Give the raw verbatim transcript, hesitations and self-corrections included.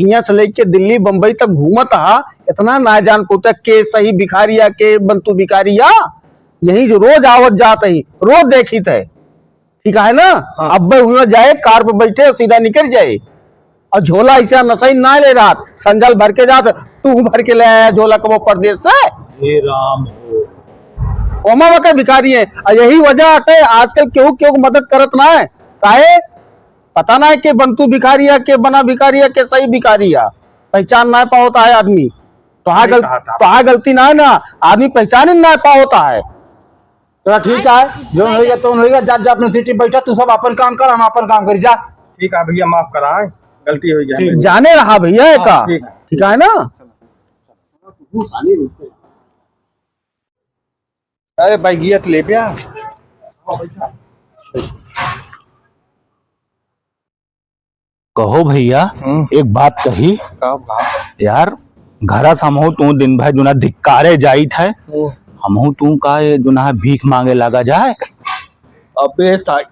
हियां से लेके दिल्ली बम्बई तक घूमत हा, इतना ना जान पोते के सही भिखारिया के बंतू भिखारिया। यही जो रोज आवत जात ही, रोज देखित है, ठीक है ना? हाँ। अब्बे हुआ जाए, कार पे बैठे और सीधा निकल जाए। और झोला ऐसा नसई ना ले रहा, संजल भर के जात, तू भर के ले आया झोला कबो परदेस से। हे राम हो। ओमा वका भिखारी है, और यही वजह अटे आजकल केहू केहू के मदद करत ना है। काहे? पता ना है के बंतू भिखारी है, के बना भिखारी है, के सही भिखारी है, पहचान ना पावत है आदमी। तो हाँ सही गल-, कहा था। तो हाँ गलती ना है ना, आदमी पहचान ही ना पावत है। चला ठीक है, जौन होइगा तौन होइगा, जा, जा अपने सीटी बैठा, तू सब अपन काम कर, हम अपन काम करी, जा। ठीक है भैया, माफ कराए, गलती हो गया। जाने रहा भैया, हाँ, का ठीक है। ठीक है ना? अरे बैगिया तो ले प्या। कहो भैया, हम्म। एक बात कही। का बात? यार, घरा से हमहू तू दिन भर जुना धिक्कारे जाइत है, हम्म। हमहू तू का ये जुना भीख मांगे लगा जाए। अबे साई।